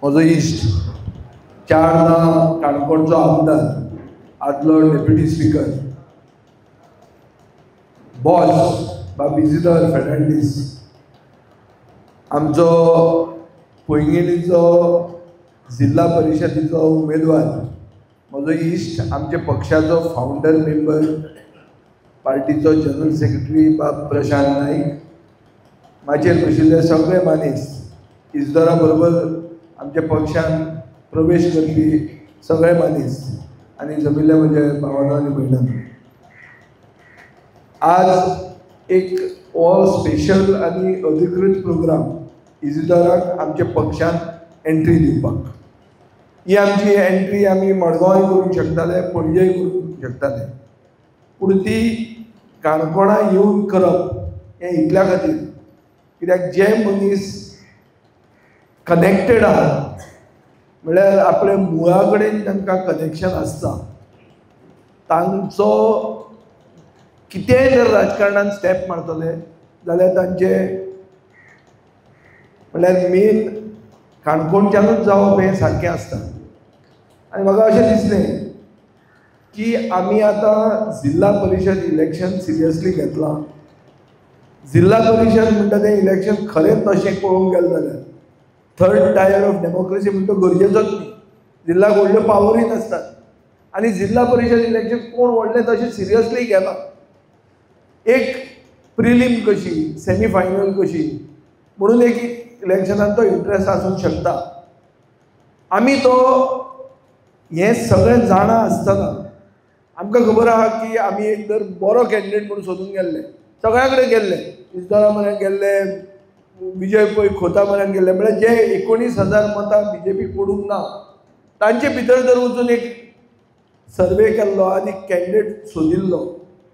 म्हजो इश्ट, चारदा काणकोणचो आमदार, आदलो डेप्युटी स्पीकर, बॉस बाब इजिदोर फेर्नांडीस, आमचो पैंगिणीचो जिल्हा परिशदेचो उमेदवार, म्हजो इश्ट, आमच्या पक्षाचो फावंडर मेंबर, पार्टीचो जनरल सेक्रेटरी बाब प्रशांत नाईक, माचयेर बशिल्ले सगळे मानेस, इजदोरा बरोबर आमच्या पक्षान प्रवेश करपी सगळे मानेस आनी जमिल्ले म्हजे भावानो आनी भयणांनो, आज एक हो स्पेशल आनी अधिकृत प्रोग्राम इजिदोराक आमच्या पक्षान एंट्री दिवपाक. ही आमची एंट्री आमी मडगांवय करूंक शकताले, पणजेय करूंक शकताले, पूण ती काणकोणा येवन करप हें इतल्या खातीर कित्याक जे मनीस कनेक्टेड आहात, म्हणल्यार आपल्या मुळा कडेन तांकां कनेक्शन आसता, तांचो कितेंय जर राजकारणान स्टेप मारतले जाल्यार तांचे म्हणल्यार मेन काणकोणच्यानूच जावप हें सारकें आसता. आनी म्हाका अशें दिसलें की आमी आतां जिल्हा परिशद इलेक्शन सिरियसली घेतलां. जिल्हा परिशद म्हणटा तें इलेक्शन खरेंच तशें पळोवंक गेलें जाल्यार थर्ड टायर ऑफ डेमोक्रेसी म्हणटा गरजेचोच न्ही. जिल्हाक व्हडल्यो पावरूय नासतात आनी जिल्हा परिशद इलेक्शन कोण व्हडलें तशें सिरियसली घेना. एक प्रिलीम कशी, सेमी फायनल कशी म्हणून एक इलेक्शनान तो इंट्रस्ट आसूंक शकता. आमी तो हें सगळें जाणा आसतना आमकां खबर आहा की आमी एक जर बरो कॅन्डिडेट म्हणून सोदून गेल्ले, सगळ्या कडेन गेल्ले, इजदोरा म्हऱ्यान गेल्ले, विजय पै खोता म्हऱ्यान गेल्ले, म्हळ्यार जे 19,000 मतां बीजेपीक पडूंक ना तांचे भितर जर वचून एक सर्वे केल्लो आनी कॅन्डिडेट सोदिल्लो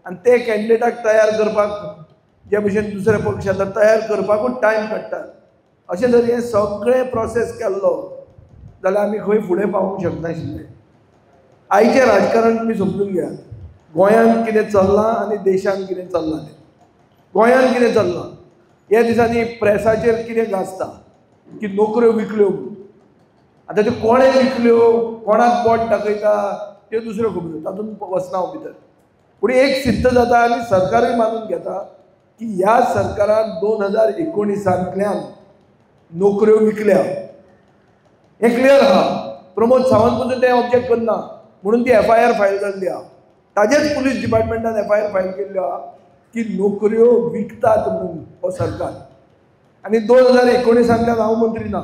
आनी ते कॅन्डिडेटाक तयार करपाक जे भशेन दुसरे पक्ष आतां तयार करपाकूच टायम काडटात, अशें जर हें सगळें प्रोसेस केल्लो जाल्यार आमी खंय फुडें पावूंक शकनाशिल्ले. आयचें राजकारण तुमी समजून घेयात, गोंयांत कितें चल्लां आनी देशांत कितें चल्लां तें. गोंयांत कितें चल्लां ह्या दिसांनी प्रेसाचेर कितें गाजता की नोकऱ्यो विकल्यो. आतां त्यो कोणें विकल्यो, कोणाक बोट दाखयता त्यो दुसऱ्यो खबऱ्यो, तातूंत वचना हांव भितर. पूण एक सिद्ध जाता आनी सरकारूय मानून घेता की ह्या सरकारान 2019 नोकऱ्यो विकल्या हें क्लियर आहा. प्रमोद सावंत पसून तें ऑब्जेक्ट करना म्हणून ती एफआयआर फायल जाल्ली आहा. ताजेच पुलीस डिपार्टमेंटान एफआयआर फायल केल्ल्यो आहा की नोकऱ्यो विकतात म्हणून हो सरकार. आनी 2019 हांव मंत्री ना,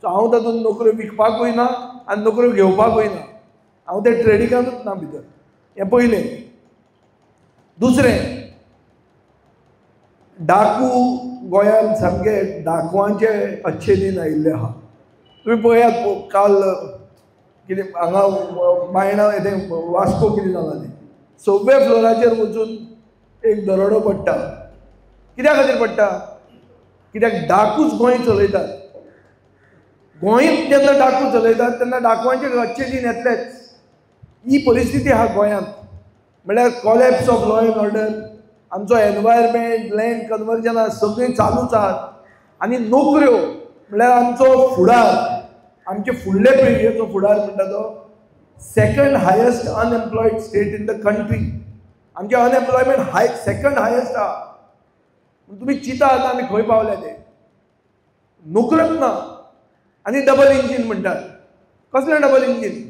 सो हांव तातूंत नोकऱ्यो विकपाकूय ना आनी नोकऱ्यो घेवपाकूय ना, हांव ते ट्रेडिंगानूच ना भितर. हें पयलें. दुसरें, डाकू गोंयांत सामके डाकवांचे अच्छे दिन आयिल्ले आहा. तुमी पळयात काल कितें हांगा बायणा तें वास्को कितें जालां तें, 6व्या फ्लोराचेर वचून एक दरोडो पडटा. कित्या खातीर पडटा? कित्याक डाकूच गोंय चलयतात. गोंयच जेन्ना डाकू चलयतात तेन्ना डाकवांचे अच्छे दिन येतलेच. ही परिस्थिती आहा गोंयांत. म्हणल्यार collapse of law and order, आमचो एनवायरमेंट, लँड कन्वर्जनां सगळीं चालूच आहात आनी नोकऱ्यो म्हणल्यार आमचो फुडार, आमचे फुडले पिळगेचो फुडार म्हणटा तो second highest unemployed state in the country. आमचें अनएम्प्लॉयमेंट सेकंड हायस्ट आहा. तुमी चिंता आतां आमी खंय पावल्या ते. नोकऱ्योच ना आनी डबल इंजीन म्हणटात. कसलें डबल इंजीन?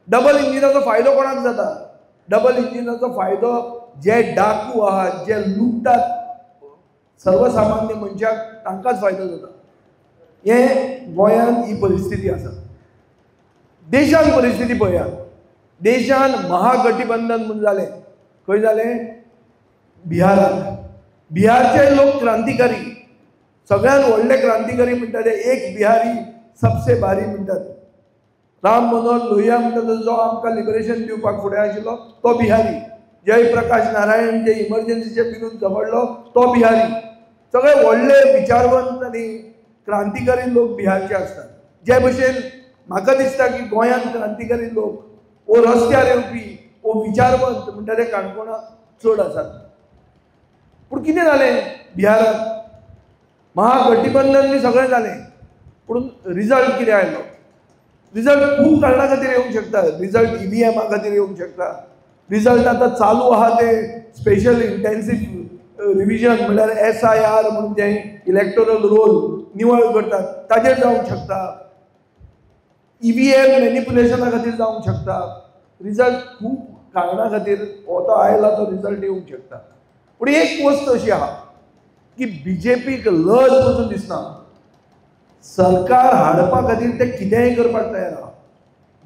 डबल इंजिनाचो फायदो कोणाक जाता? डबल इंजिनाचो फायदो जे डाकू आहात, जे लुट्टात सर्वसामान्य मनशाक, तांकांच फायदो जाता. हें गोंयांत ही परिस्थिती आसा. देशांत परिस्थिती पळयात. देशांत महागठबंधन म्हूण जालें. खंय जालें? बिहारांत. बिहारचे लोक क्रांतिकारी, सगळ्यांत व्हडले क्रांतिकारी म्हणटा ते एक बिहारी सबसे भारी म्हणटात. राम मनोहर लोहिया म्हणटा जो आमकां लिबरेशन दिवपाक फुडें आशिल्लो तो बिहारी. जयप्रकाश नारायण जे इमर्जन्सीचे विरुद्ध झगडलो तो बिहारी. सगळे व्हडले विचारवंत आनी क्रांतिकारी लोक बिहारचे आसतात. जे भशेन म्हाका दिसता की गोंयांत क्रांतिकारी लोक वो रस्त्यार येवपी वो विचारवंत म्हणटा ते काणकोणां चड आसात. पूण कितें जालें बिहारांत? महागठबंधन बी सगळें जालें. पूण रिजल्ट कितें आयलो? रिजल्ट खूब कारणां खातीर येवंक शकता. रिजल्ट ईव्हीएमा खातीर येवंक शकता. रिजल्ट आतां चालू आहा ते स्पेशल इंटेन्सीव रिविजन म्हणल्यार SIR म्हणून जें इलेक्टोरल रोल निवळ करतात ताजेर जावंक शकता. ईव्हीएम मॅनिपुलेशना खातीर जावंक शकता. रिजल्ट खूब कारणां खातीर हो तो आयला तो रिजल्ट येवंक शकता. पूण एक वस्त अशी आहा की बीजेपीक लज पसून दिसना. सरकार हाडपा खातीर ते कितेंय करपाक तयार आहा.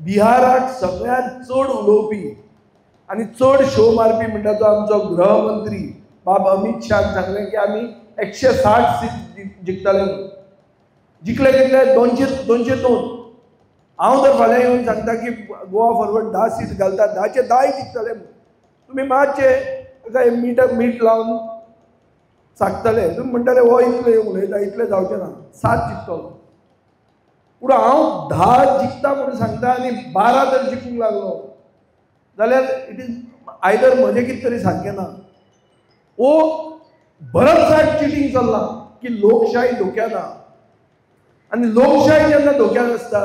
बिहाराक सगळ्यांत चड उलोवपी आनी चड शो मारपी म्हणटा तो आमचो गृहमंत्री बाब अमीत शाहान सांगलें की आमी 160 सीट जिखतले. जिखले कितले? 202. हांव तर फाल्यां येवन सांगता की गोवा फॉरवर्ड 10 सीट घालता, 10चे 10 जिखतले. तुमी मातशे काय मीठ लावन सांगतले. तुमी म्हणटले हो इतले उलयता, इतले जावचें ना, 7 जिखतलो. पूण हांव 10 जिखता म्हणून सांगता आनी 12 जर जिखूंक लागलो जाल्यार it is either म्हजें कितें तरी सारकें ना ओ भरमसाठ चिटींग चल्लां की लोकशाही धोक्यान आहा. आनी लोकशाही जेन्ना धोक्यान आसता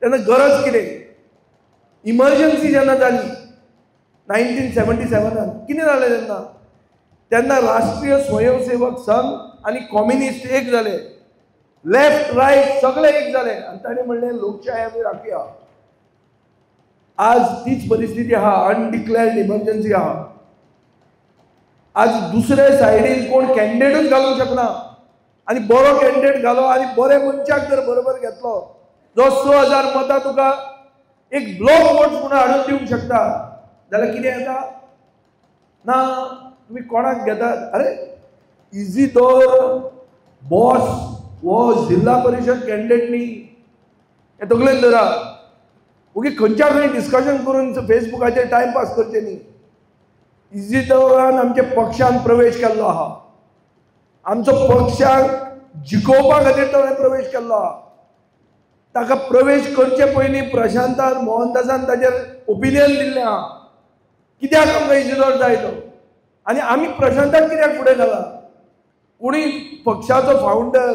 तेन्ना गरज कितें? इमर्जन्सी जेन्ना जाली 1977 कितें जालें तेन्ना? तेन्ना राष्ट्रीय स्वयंसेवक संघ आनी कम्युनिस्ट एक जाले, लेफ्ट रायट सगळे एक जाले आनी ताणें म्हणलें लोकशाही आमी राखया. आज तीच परिस्थिती आहा, अनडिक्लेअर्ड इमर्जन्सी आहा. आज दुसरे सायडीन कोण कॅन्डिडेटूच घालूंक शकना आनी बरो कॅन्डिडेट घालो आनी बरे मनशाक जर बरोबर घेतलो जो 6000 मतां तुका एक ब्लॉक वोट म्हणून हाडून दिवंक शकता जाल्यार कितें येता ना? तुमी कोणाक घेतात? अरे इजिदोर बॉस हो जिल्हा परिशद कॅन्डिडेट न्ही, हें तकलेन धरा. ओगी खंयच्या खंय डिस्कशन करून फेसबुकाचेर टायमपास करचें न्ही. इजिदोरान आमच्या पक्षान प्रवेश केल्लो आहा, आमचो पक्षाक जिखोवपा खातीर ताणें प्रवेश केल्लो आहा. ताका प्रवेश करचे पयलीं प्रशांतान मोहनदासान ताजेर ओपिनियन दिल्लें आहा कित्याक आमकां इजिदोर जाय तो. आनी आमी प्रशांताक कित्याक फुडें घाला? कोणी पक्षाचो फावंडर,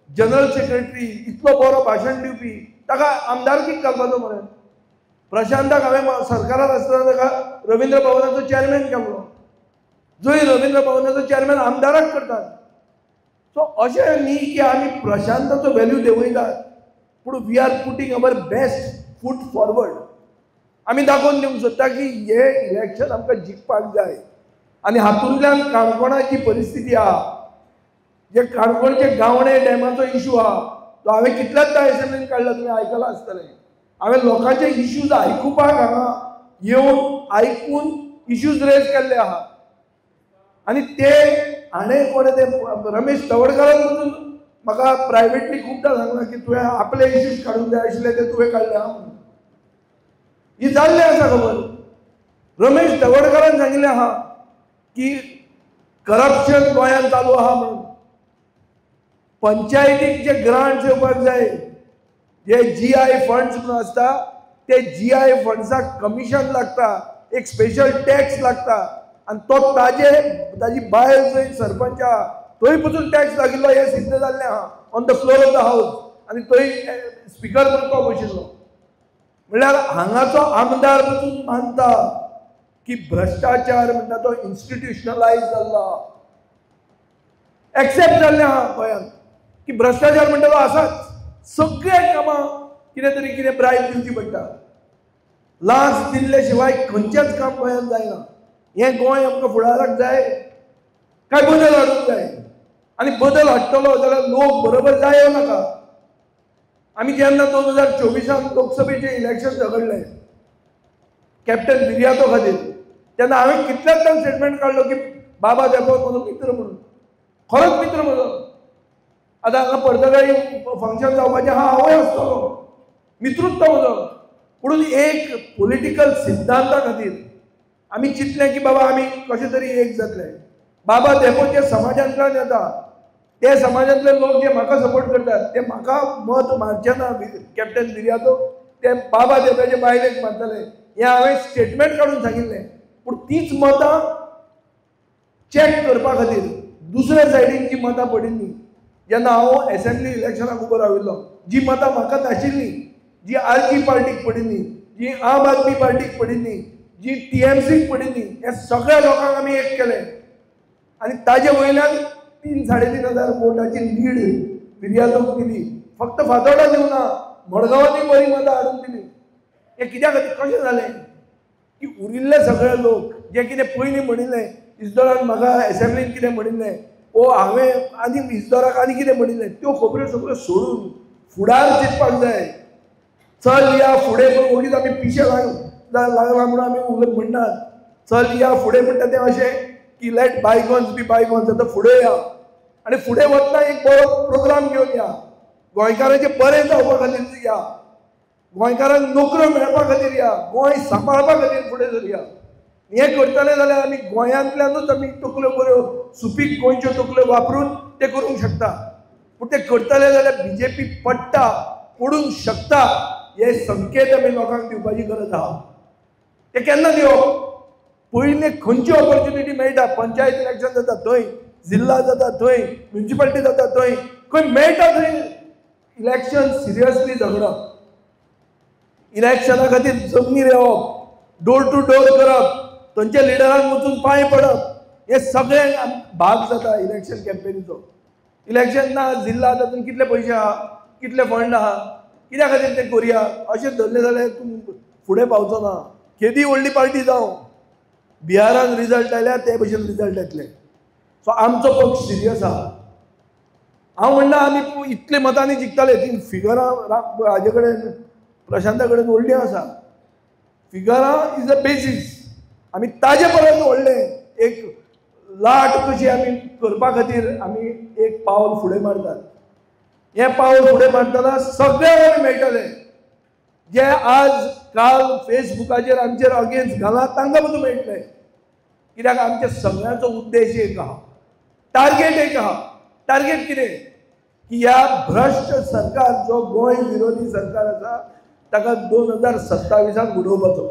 जनरल सेक्रेटरी, इतलो बरो भाशण दिवपी ताका आमदारकीक घालपाचो मरे. प्रशांताक हांवें सरकारान आसतना ताका रवींद्र भवनाचो चॅरमॅन केल्लो, जंय रवींद्र भवनाचो चॅरमॅन आमदाराक करतात. सो अशें न्ही की आमी प्रशांताचो व्हॅल्यू देंवयतात, पूण we are putting our best foot forward. आमी दाखोवन दिवंक सोदता की हें इलेक्शन आमकां जिखपाक जाय. आनी हातूंतल्यान काणकोणाची परिस्थिती आहा, जे काणकोणचे गावणे डॅमाचो इशू आहा तो हांवें कितल्याच असेंब्लीन काडला, तुमी आयकलां आसतलें. हांवें लोकांचे इश्यूज आयकुपाक हांगा येवन आयकून इश्यूज रेज केल्ले आहा. आनी ते हाणें कोणें ते रमेश तवडकारान पसून म्हाका प्रायवेटली खुबदां सांगलां की तुवें आपले इश्यूज काडूंक जाय आशिल्ले ते तुवें काडले आहा म्हणून. ही जाल्लें आसा खबर. रमेश तवडकारान सांगिल्लें आहा की करप्शन गोंयांत चालू आहा म्हणून. पंचायतीक जे ग्रांट्स येवपाक जाय, जे GI funds म्हणून आसता ते GI फंड्साक कमिशन लागता, एक स्पेशल टॅक्स लागता आनी तो ताजे ताजी बायल जंय सरपंच आहा थंय पसून टॅक्स लागिल्लो हें सिद्ध जाल्लें आहा on the floor of the house. आनी थंय स्पिकर म्हणून तो बशिल्लो. म्हणल्यार हांगाचो आमदार पसून मानता की भ्रश्टाचार म्हणटा तो इन्स्टिट्युशनलायज जाल्लो, एक्सेप्ट जाल्लें आहा गोंयांत की भ्रश्टाचार म्हणटा तो आसाच. सगळे कामां कितें तरी कितें ब्रायब दिवची पडटा, लांच दिल्ले शिवाय खंयचेंच काम गोंयांत जायना. हें गोंय आमकां फुडाराक जाय काय बदल हाडूंक जाय? आनी बदल हाडटलो जाल्यार लोक बरोबर जाय नाका? आमी जेन्ना 2024 लोकसभेचें इलेक्शन झगडलें कॅप्टन विरियातो खातीर तेन्ना हांवें कितल्याच जाण स्टेटमेंट काडलो की बाबा धेंपो म्हजो मित्र म्हणून. खरोच मित्र म्हजो. आतां हांगा पर्तगाळी फंक्शन जावपाचें आहा, हांवूय आसतलो, मित्रूच तो म्हजो. पूण एक पॉलिटिकल सिद्धांता खातीर आमी चिंतलें की बाबा आमी कशें तरी एक जातले. बाबा धेंपो जे समाजांतल्यान येता ते समाजांतले लोक जे म्हाका सपोर्ट करतात ते म्हाका मत मारचे ना कॅप्टन विरियातो, ते बाबा धेंप्याचे बायलेक मारतले हें हांवें स्टेटमेंट काडून सांगिल्लें. पूण तीच मतां चॅक करपा खातीर दुसऱ्या सायडीन जी मतां पडिल्लीं, जेन्ना हांव एसेंब्ली इलेक्शनाक उबो राविल्लो, जी मतां म्हाका नाशिल्लीं, जी आरजी पार्टीक पडिल्लीं, जी आम आदमी पार्टीक पडिल्लीं, जी टीएमसीक पडिल्लीं, ह्या सगळ्या लोकांक आमी एक केले आनी ताजे वयल्यान 3 3,500 वोटाची लीड विर्यातोक दिली. फक्त फातोर्डा दिवना, मडगांवांनी बरी मतां हाडून दिली. हें कित्या खातीर कशें जालें की उरिल्ले सगळे लोक जे कितें पयलीं म्हणिल्लें, इजदोरान म्हाका एसेंब्लीन कितें म्हणिल्लें, ओ हांवें आनी इजदोराक आनी कितें म्हणिल्लें, त्यो खबऱ्यो सगळ्यो सोडून फुडार चिंतपाक जाय. चल या फुडें म्हूण ओगीच आमी पिशे लागला म्हणून आमी उलय म्हणनात. चल या फुडें म्हणटा तें अशें की लेट बायगॉन्स बी बायगॉन्स, आतां फुडें या आनी फुडें वतना एक बरो प्रोग्राम घेवन या, गोंयकारांचें बरें जावपा खातीर या, गोंयकारांक नोकऱ्यो मेळपा खातीर या, गोंय सांबाळपा खातीर फुडें सरया. हें करतले जाल्यार आमी गोंयांतल्यानूच आमी तकल्यो बऱ्यो सुपीक गोंयच्यो तकल्यो वापरून तें करूंक शकता. पूण तें करतले जाल्यार बीजेपी पडटा, पडूंक शकता हे संकेत आमी लोकांक दिवपाची गरज आहा. ते केन्ना दिवप? पयलीं खंयची ऑपॉर्च्युनिटी मेळटा, पंचायत इलेक्शन जाता थंय, जिल्ला जाता थंय, म्युनिसिपालिटी जाता थंय, खंय मेळटा थंय इलेक्शन सिरियसली झगडप, इलेक्शना खातीर जमनीर येवप, डोर टू डोर करप, थंयच्या लिडरांक वचून पांय पडप, हे सगळे भाग जाता इलेक्शन कॅम्पेनीचो. इलेक्शन ना जिल्ला तातूंत कितले पयशे आहा, कितले फंड आहा, कित्या खातीर तें करुया अशें धरलें जाल्यार तूं फुडें पावचो ना. केदी व्हडली पार्टी जावं, बिहारान रिजल्ट आयल्यार ते भशेन रिजल्ट येतले. सो आमचो पक्ष सिरियस आहा. हांव म्हणटा आमी इतले मतांनी जिखताले, ती फिगरां हाजे कडेन प्रशांता कडेन व्हडली आसा, फिगरां is a basis. आमी ताजे परस व्हडलें एक लाट कशी आमी करपा खातीर आमी एक पावल फुडें मारतात. हें पावल फुडें मारतना सगळ्यांक आमी मेळटले. जे आज काल फेसबुकाचेर आमचेर अगेन्स्ट घाला तांकां पसून मेळटले, कित्याक आमच्या सगळ्यांचो उद्देश एक आहा, टार्गेट एक आहा. टार्गेट कितें? की ह्या भ्रश्ट सरकार जो गोंय विरोधी सरकार आसा ताका 2027 उडोवपाचो.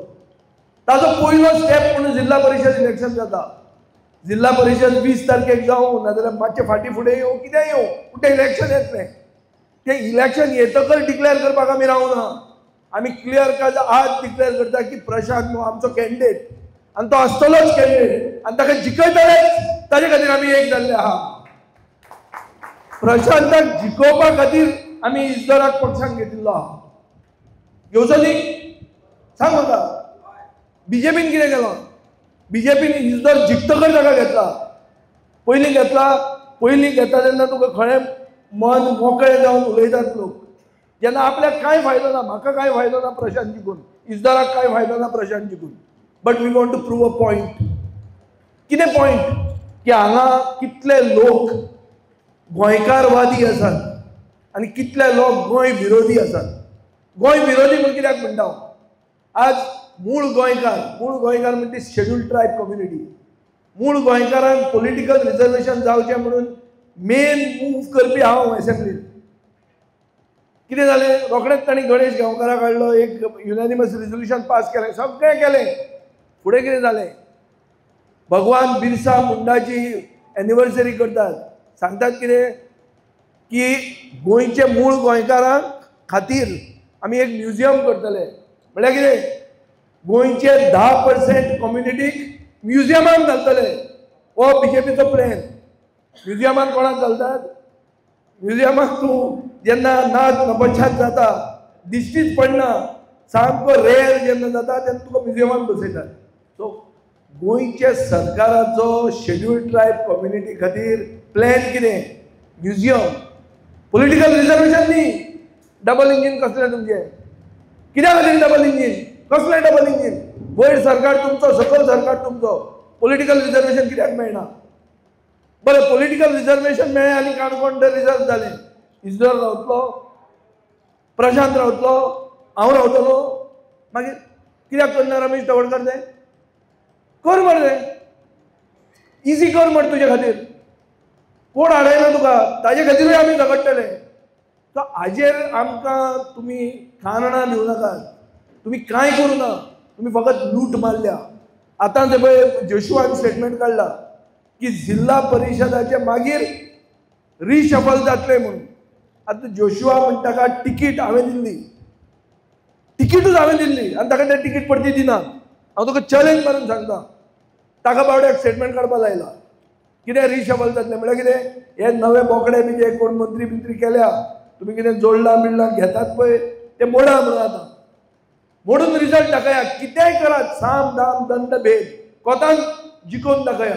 ताजो पयलो स्टेप म्हणून जिल्हा परिशद इलेक्शन जाता. जिल्हा परिशद 20 तारखेक जावं, नाजाल्यार मातशें फाटीं फुडें येवं, कितें येवं, पूण तें इलेक्शन येतलें. तें इलेक्शन येतकच डिक्लेअर करपाक आमी रावना. आमी क्लियर कट आज डिक्लेअर करता की प्रशांत हो आमचो कॅन्डिडेट आनी तो आसतलोच कॅन्डिडेट आनी ताका जिखयतलेच, ताजे खातीर आमी एक जाल्ले आहा. प्रशांताक जिखोवपा खातीर आमी इजदोराक पक्षान घेतिल्लो आहा. घेवचो न्ही? सांग म्हाका, बीजेपीन कितें केलां? बीजेपीन इजदोर जिखतकच ताका घेतला. पयलीं घेतला, पयलीं घेता तेन्ना तुका खरें मन मोकळें जावन उलयतात लोक. जेन्ना आपल्याक कांय फायदो ना, म्हाका कांय फायदो ना प्रशांत जिखून, इजदोराक कांय फायदो ना प्रशांत जिखून, but we want to prove a point. कितें पॉयंट? की हांगा कितले लोक गोंयकारवादी आसात आनी कितले लोक गोंय विरोधी आसात. गोंय विरोधी म्हूण कित्याक म्हणटा हांव? आज मूळ गोंयकार, मूळ गोंयकार म्हणजे शेड्युल्ड ट्रायब कम्युनिटी, मूळ गोंयकारांक पॉलिटिकल रिजर्वेशन जावचें म्हणून मेन मूव करपी हांव एसेंब्लीन. कितें जालें? रोखडेंच तांणी गणेश गांवकाराक हाडलो, एक युनानिमस रिजोल्युशन पास केलें, सगळें केलें. फुडें कितें जालें? भगवान बिरसा मुंडाची एनिवर्सरी करतात, सांगतात कितें की गोंयचे मूळ गोंयकारांक खातीर आमी एक म्युझियम करतले. म्हळ्यार कितें? गोंयचे 10% कम्युनिटीक म्युझियमान घालतले. हो बीजेपीचो प्लॅन. म्युझियमान कोणाक घालतात? म्युझियमाक तूं जेन्ना नाच नपश्चात जाता, दिश्टीच पडना, सामको रेर जेन्ना जाता तेन्ना तुका म्युझियमान बसयतात. सो गोंयच्या सरकाराचो शेड्युल्ड ट्रायब कम्युनिटी खातीर प्लॅन कितें? म्युझियम. पॉलिटिकल रिजर्वेशन न्ही. डबल इंजीन कसलें तुमचें? कित्या खातीर डबल इंजीन? कसलें डबल इंजीन? वयर सरकार तुमचो, सकयल सरकार तुमचो, पॉलिटिकल रिजर्वेशन कित्याक मेळना? बरें, पॉलिटिकल रिजर्वेशन मेळ्ळें आनी काणकोण रिजर्व जालें. इजदोर रावतलो, प्रशांत रावतलो, हांव रावतलो, मागीर कित्याक करना रमेश तवडकर तें? कर मरे तें, इजी कर मरे तुजे खातीर, कोण हाडयना तुका, ताजे खातीरूय आमी झगडटले. सो हाजेर आमकां तुमी कारणां दिवं नाकात, तुमी कांय करूं ना, तुमी फकत लूट मारल्या. आतां ते पळय जोशुआन स्टेटमेंट काडला की जिल्हा परिशदाचे मागीर रिशफल जातलें म्हणून. आतां जोशुआ म्हणटा ताका तिकीट हांवें दिल्ली, तिकीटूच हांवें दिल्ली आनी ताका तें तिकीट परती दिना. हांव तुका चॅलेंज मारून सांगता, ताका बावड्याक स्टेटमेंट काडपाक लायला. कितें रिशफल जातलें म्हळ्यार कितें, हे नवे बोकडे बी जे कोण मंत्री बिंत्री केल्या, तुमी कितें जोडलां बिडलां घेतात पळय ते मोडा म्हणून आतां मोडून रिजल्ट दाखया. कितेंय करात, साम दाम दंड भेद कोतान जिखोवन दाखया.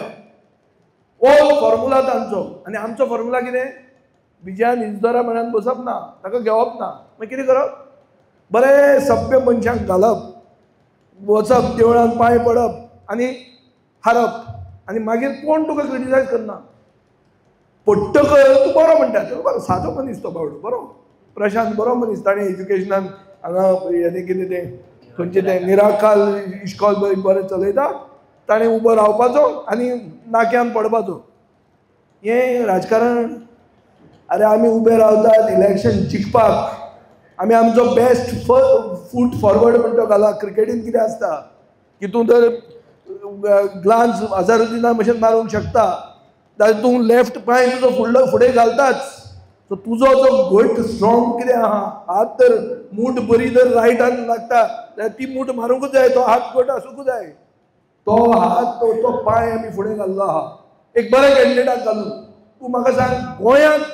हो फॉर्मुला तांचो. आनी आमचो फॉर्मुला कितें, विजयान इजदोरा म्हऱ्यान बसप ना, ताका घेवप ना. मागीर कितें करप, बरें सभ्य मनशांक घालप, वचप देवळान पांय पडप आनी हारप, आनी मागीर कोण तुका क्रिटिसायज करना. पडटकर तूं बरो म्हणटा, बरो सादो मनीस तो बावडो, बरो प्रशांत बरो मनीस. ताणें एज्युकेशनान हांगा हें कितें तें खंयचें तें निराकाल इश्कॉल बरें चलयता, ताणें उबो रावपाचो आनी नाक्यान पडपाचो. हें राजकारण. अरे आमी उबे रावतात इलेक्शन जिखपाक, आमी आमचो बेस्ट फूट फॉरवर्ड म्हणटा घाला. क्रिकेटीन कितें आसता की तूं जर ग्लान्स हजारुद्दिना भशेन मारूंक शकता जाल्यार तूं लेफ्ट पांय तुजो फुडलो फुडें घालताच. सो तुजो जो घट स्ट्रॉंग कितें आहा हात, तर मूठ बरी जर रायटान लागता जाल्यार ती मूठ मारूंकूच जाय, तो हात घट आसूंकूच जाय. तो हात तो पांय आमी फुडें घाल्लो आहा एक बऱ्या कॅन्डिडेटाक घालून. तूं म्हाका सांग, गोंयांत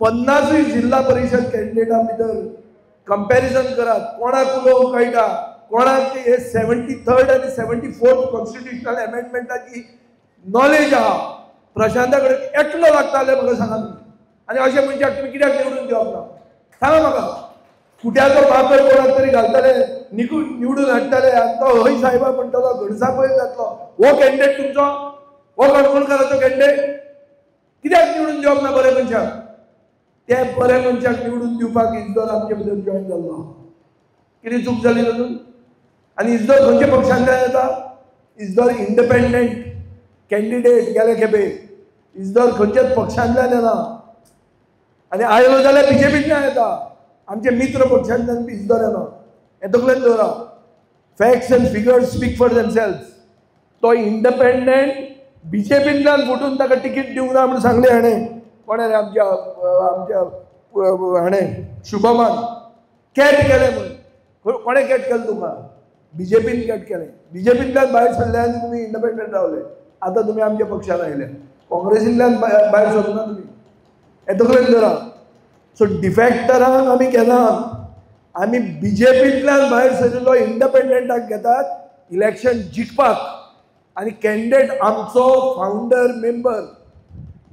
50 जिल्हा परिशद कॅन्डिडेटां भितर कंपॅरिजन करात, कोणाक उलोवंक कळटा, कोणाक हे 73rd आनी 74th constitutional अमेंडमेंटाची नॉलेज आहा. प्रशांता कडेन एकलो लागता जाल्यार म्हाका सांगा तुमी. आनी अशें मनशाक तुमी कित्याक निवडून दिवप ना, सांगा म्हाका. कुट्याचो बाकर कोणाक तरी घालतले, निवडून हाडटले आनी तो हय साहेबा म्हणटलो, घडसा पयर जातलो. हो कॅन्डिडेट तुमचो, हो काणकोणकाराचो कॅन्डिडेट, कित्याक निवडून दिवप ना बऱ्या मनशाक? ते बऱ्या मनशाक निवडून दिवपाक इजदोर आमचे भितर जॉयन जाल्लो. कितें चूक जाली तातूंत? आनी इजदोर खंयच्या पक्षांतल्यान येता? इजदोर इंडिपेंडंट कॅन्डिडेट गेले खेपे. इजदोर खंयच्याच पक्षांतल्यान येना, आनी आयलो जाल्यार बीजेपींतल्यान येता. आमचे मित्र पक्षांतल्यान इजदोर येना. हें तकलेन दवरा. Facts and figures speak for themselves. तो इंडिपेंडंट बीजेपींतल्यान फुटून ताका तिकीट दिवंक ना म्हणून सांगलें हाणें. कोणें रे आमच्या आमच्या हाणें शुभमान कॅट केलें म्हणून. कोणें कॅट केलें तुका? बीजेपीन कॅट केलें. बीजेपींतल्यान भायर सरले आनी तुमी इंडिपेंडंट रावले. आतां तुमी आमच्या पक्षान आयले, काँग्रेसींतल्यान भायर सरूना तुमी. हें तकलेन दवरा. सो डिफॅक्टरांक आमी घेना, आमी बीजेपींतल्यान भायर सरिल्लो इंडिपेंडंटाक घेतात इलेक्शन जिखपाक. आनी कॅन्डिडेट आमचो फावंडर मेंबर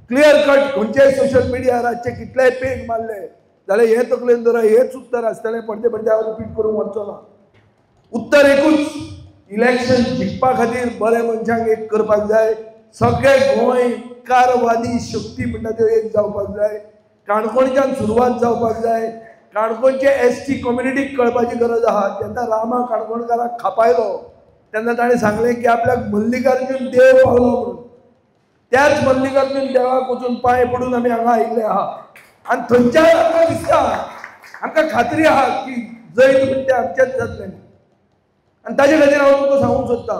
क्लियर कट. खंयच्याय सोशल मिडियार आजचे कितलेय पेज मारले जाल्यार हें तकलेन दवरा, हेंच उत्तर आसतलें. पडते पडते हांव रिपीट करूंक वचचो ना. उत्तर एकूच, इलेक्शन जिखपा खातीर बऱ्या मनशांक एक करपाक जाय. सगळे गोंयकारवादी शक्ती म्हणटा त्यो एक जावपाक जाय. काणकोणच्यान सुरवात जावपाक जाय. काणकोणचे एस टी कम्युनिटीक कळपाची गरज आहा. जेन्ना रामा काणकोणकाराक खापायलो तेन्ना ताणें सांगलें की आपल्याक मल्लिकार्जून देव पावलो म्हणून. त्याच मल्लिकार्जून देवाक वचून पांय पडून आमी हांगा आयिल्ले आहा. आनी थंयच्यान आमकां दिसता, आमकां खात्री आहा की जैत म्हणटा तें आमचेंच जातलें. आनी ताजे खातीर हांव तुमकां सांगूंक सोदतां,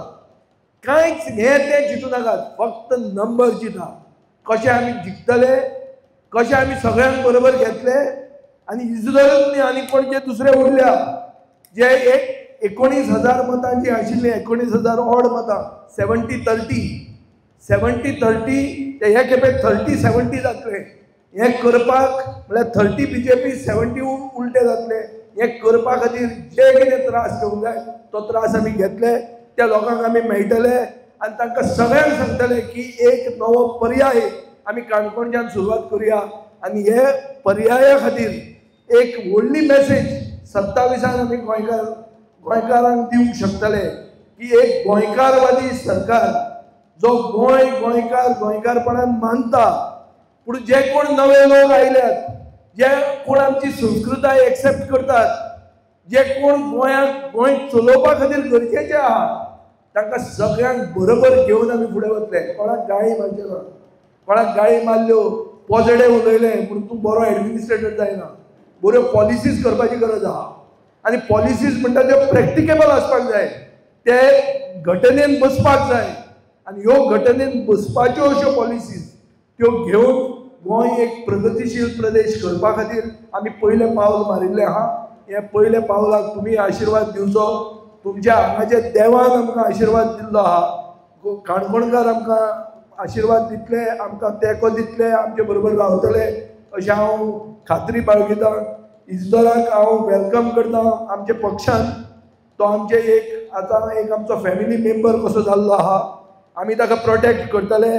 कांयच हें तें चिंतू नाकात, फक्त नंबर चिंता. कशें आमी जिखतले, कशें आमी सगळ्यांक बरोबर घेतले. आनी इजदोरूच न्ही, आनी कोण जे दुसरे उरल्या जे एक 19,000 मतां जी आशिल्लीं, 19,000 ऑड मतां, 70-30 70-30, ते हे खेपे 30-70 जातले. हें करपाक म्हळ्यार 30 बीजेपी 70 उलटे जातले. हें करपा खातीर जे कितें त्रास घेवंक जाय तो त्रास आमी घेतले. त्या लोकांक आमी मेळटले आनी तांकां सगळ्यांक सांगतले की एक नवो पर्याय आमी काणकोणच्यान सुरवात करुया. आनी हे पर्याया खातीर एक व्हडली मॅसेज 27 आमी गोंयकारांक दिवंक शकतले की एक गोंयकारवादी सरकार जो गोंय गोंयकार गोंयकारपणान मानता, पूण जे कोण नवे लोक आयल्यात, जे कोण आमची संस्कृताय एक्सेप्ट करतात, जे कोण गोंयाक गोंय चलोवपा खातीर गरजेचे आहा, तांकां सगळ्यांक बरोबर घेवन आमी फुडें वतले. कोणाक गाळी मारच्यो ना, कोणाक गाळी मारल्यो पोजडे उलयले म्हणून तूं बरो एडमिनिस्ट्रेटर जायना. बऱ्यो पॉलिसीज करपाची गरज आहा. आनी पॉलिसीज म्हणटा त्यो प्रॅक्टिकेबल आसपाक जाय, ते घटनेन बसपाक जाय. आनी ह्यो घटनेन बसपाच्यो अश्यो पॉलिसीज त्यो घेवन गोंय एक प्रगतीशील प्रदेश करपा खातीर आमी पयलें पावल मारिल्लें आहा. हें पयल्या पावलाक तुमी आशिर्वाद दिवचो. तुमच्या हांगाच्या देवान आमकां आशिर्वाद दिल्लो आहा. काणकोणकार आमकां आशिर्वाद दितले, आमकां तेंको दितले, आमचे बरोबर रावतले अशें हांव खात्री बाळगितां. इजदोराक हांव welcome करता आमच्या पक्षान. तो आमचे एक आतां एक आमचो फॅमिली मेंबर कसो जाल्लो आहा. आमी ताका प्रोटेक्ट करतले.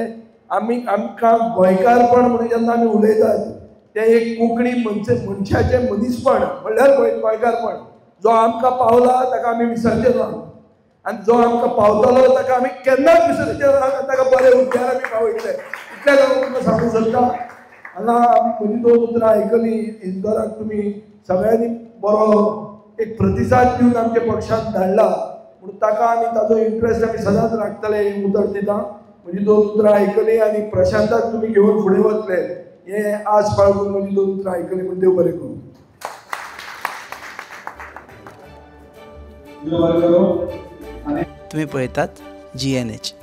आमी आमकां गोंयकारपण म्हणून जेन्ना आमी उलयतात तें एक कोंकणी मनशाचें मनीसपण म्हणल्यार गोंयकारपण. जो आमकां पावला ताका आमी विसरचे ना आनी जो आमकां पावतलो ताका आमी केन्नाच विसरचे ना. ताका बरे उद्यार आमी पावयतले. इतलें हांव तुमकां सांगूंक सोदता. हांगा म्हजी दोन उतरां आयकलीं. इजदोराक तुमी सगळ्यांनी बरो एक प्रतिसाद दिवन आमच्या पक्षांत धाडला म्हणून ताका आमी ताजो इंट्रस्ट आमी सदांच राखतले हें उतर दिता. म्हजी दोन उतरां आयकलीं आनी प्रशांताक तुमी घेवन फुडें वतले हें आस बाळगून म्हजी दोन उतरां आयकलीं म्हूण देव बरें करूं. तुम्ही पळयतात GNH.